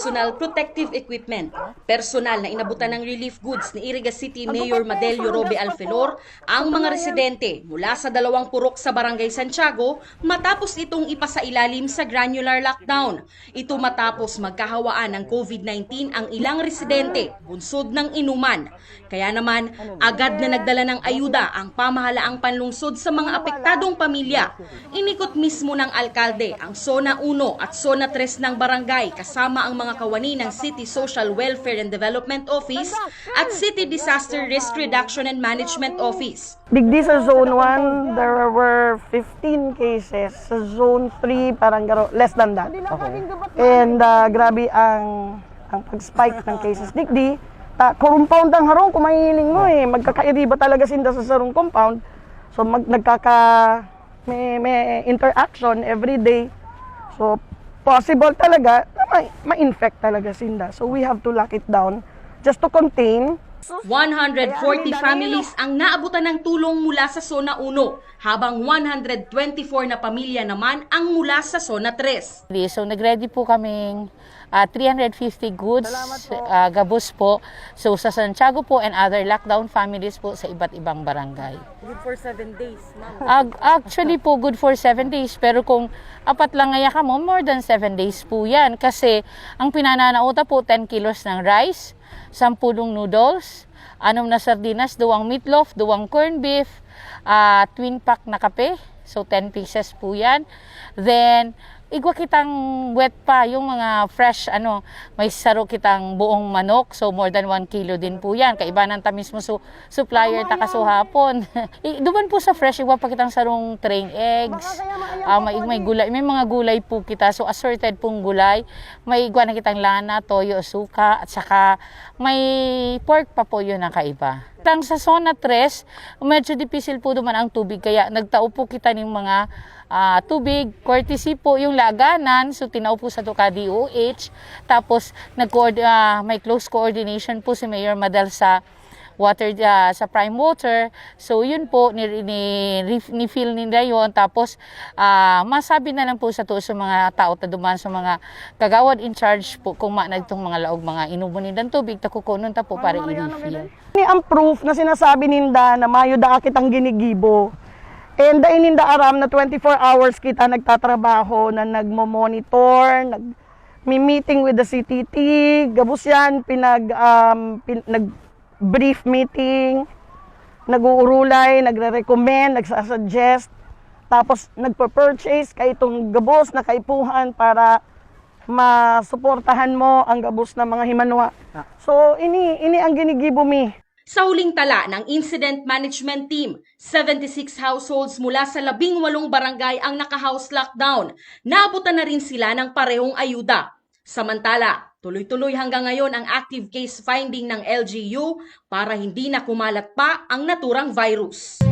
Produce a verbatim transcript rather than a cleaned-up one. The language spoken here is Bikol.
personal protective equipment, personal na inabutan ng relief goods ni Iriga City Mayor Madelio Robe Alfelor ang mga residente mula sa dalawang purok sa Barangay Santiago matapos itong ipasailalim sa granular lockdown. Ito matapos magkahawaan ng COVID nineteen ang ilang residente bunsod ng inuman. Kaya naman, agad na nagdala ng ayuda ang pamahalaang panlungsod sa mga apektadong pamilya. Inikot mismo ng alkalde ang Zona uno at Zona tres ng barangay kasama ang mga kawani ng City Social Welfare and Development Office at City Disaster Risk Reduction and Management Office. Digdi sa Zone one, there were fifteen cases. Sa Zone three, parang garo, less than that. Okay. And uh, grabe ang ang pag-spike ng cases. Digdi, ta, compound ang harong kung mahihiling mo eh. Magkakairiba talaga sinda sa sarong compound. So mag, nagkaka, may, may interaction every day. So possible talaga na may, ma-infect talaga sinda. So we have to lock it down just to contain. One hundred forty families ang naabutan ng tulong mula sa Zona uno, habang one hundred twenty-four na pamilya naman ang mula sa Zona tres. So nag-ready po kaming ah, three hundred fifty goods, ah, gabos po. So sa Santiago po and other lockdown families po sa iba't ibang barangay. Good for seven days, ma'am. Ag- actually po, good for seven days. Pero kung apat lang ngaya kamo, more than seven days po yan. Kasi ang pinananaota po, ten kilos ng rice, sampulong noodles, anom na sardinas, duwang meatloaf, duwang corned beef, ah, twin pack na kape. So ten pieces po yan. Then igwa kitang wet pa, yung mga fresh, ano, may saro kitang buong manok. So more than one kilo din po yan. Kaibanan ta mismo su- supplier ta kasuhapon. I- duman po sa fresh, igwa pa kitang sarong train eggs. Ah, may, may gulay, may mga gulay po kita. So assorted pong gulay. May igwa na kitang lana, toyo, suka, at saka may pork pa po, yun ang kaiba. Tang sa Zona tres, medyo dipisil po duman ang tubig, kaya nagtao po kita ning mga ah, tubig, courtesy po yung laganan. So tinao po sa to ka D O H. Tapos nag ah, may close coordination po si Mayor Madal sa water, ah, sa Prime Water. So yun po, ni, ni, ni-fill nila yun. Tapos ah, masabi na lang po sa to sa mga tao ta duman, sa mga kagawad in charge po, kung ma na itong mga laog, mga inubo nindang tubig, ta kukunon ta po para i-refill. Ni ang proof na sinasabi ninda na mayo daa kitang ginigibo. And dai ninda aram na twenty-four hours kita nagtatrabaho, na nagmo-monitor, nag-meeting with the C T T, gabos yan, pinag, um, pin- nag-brief meeting, nag-uurulay, nagre-recommend, nagsasuggest, tapos nagpa-purchase kaitong gabos na kaipuhan para masuportahan mo ang gabos na mga himanwa. So ini, ini ang ginigibo mi. Sa huling tala ng Incident Management Team, seventy-six households mula sa labing walong barangay ang naka-house lockdown. Naabutan na rin sila ng parehong ayuda. Samantala, tuloy-tuloy hanggang ngayon ang active case finding ng L G U para hindi na kumalat pa ang naturang virus.